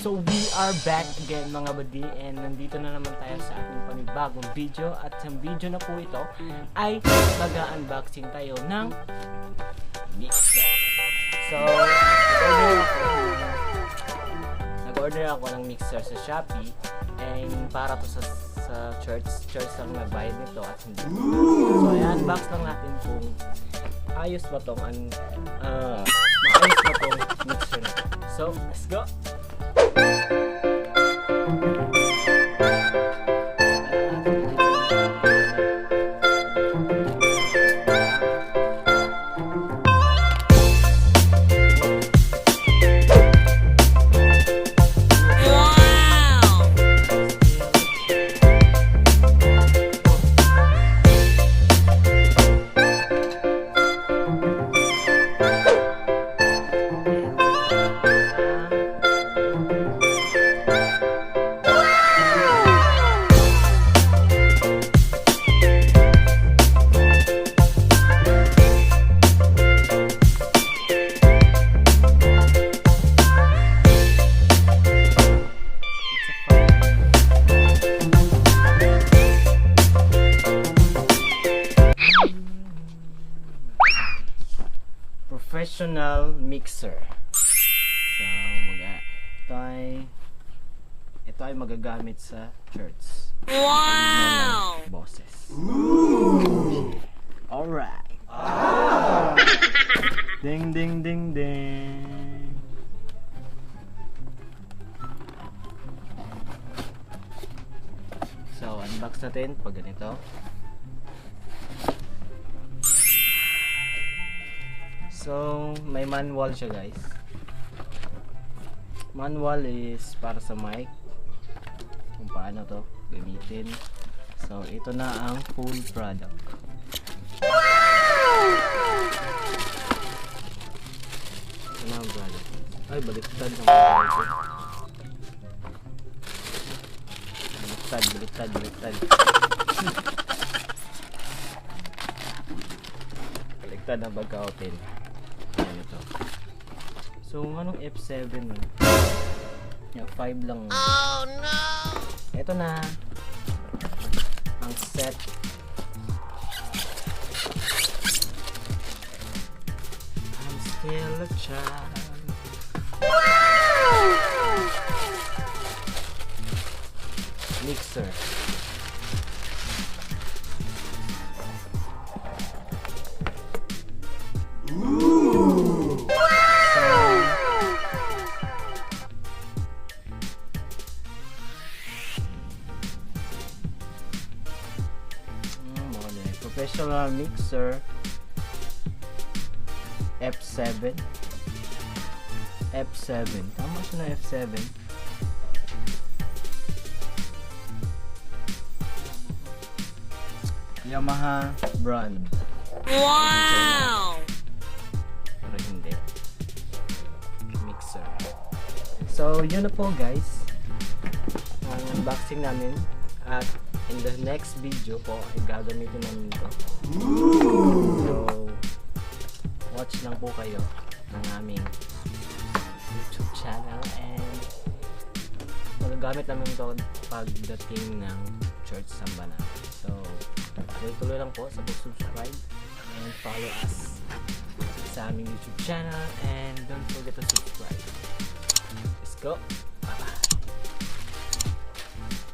So we are back again, mga buddy, and nandito na naman tayo sa ating panibagong video at sa video na po ito ay mag-unboxing tayo ng mixer. So, nag-order ako ng mixer sa Shopee and para to sa church, church ang nagbayad nito at hindi. So, i-unbox lang natin kung ayos ba tong maayos ba tong mixer na to. So, let's go! It's a fire. Professional mixer. So, ito ay magagamit sa church. Wow! Boses. Alright. Ding ding ding ding. So, unbox natin pag ganito. So, may manual siya, guys. Manual is para sa mic. Kung paano to gamitin. So, ito na ang full product. Ito na ang product. Ay, baliktad ang product. Baliktad, baliktad, baliktad. Baliktad ang pagka-open. Ayan ito. So, anong F7 no? Yeah, 5 lang. Oh no! Ito na ang set. I'm still a child. Mixer. So, mo na. Professional mixer F7. F7. Tama siya na F7. Yamaha brand. Wow! Pero hindi. Mixer. So, yun na po, guys. Ang unboxing namin. At in the next video po, ay gagamitin namin ito. So, watch lang po kayo ng aming YouTube channel and magagamit namin ito pagdating ng church samba namin. So, tuloy-tuloy lang po sa pag-subscribe and follow us sa aming YouTube channel and don't forget to subscribe. Let's go!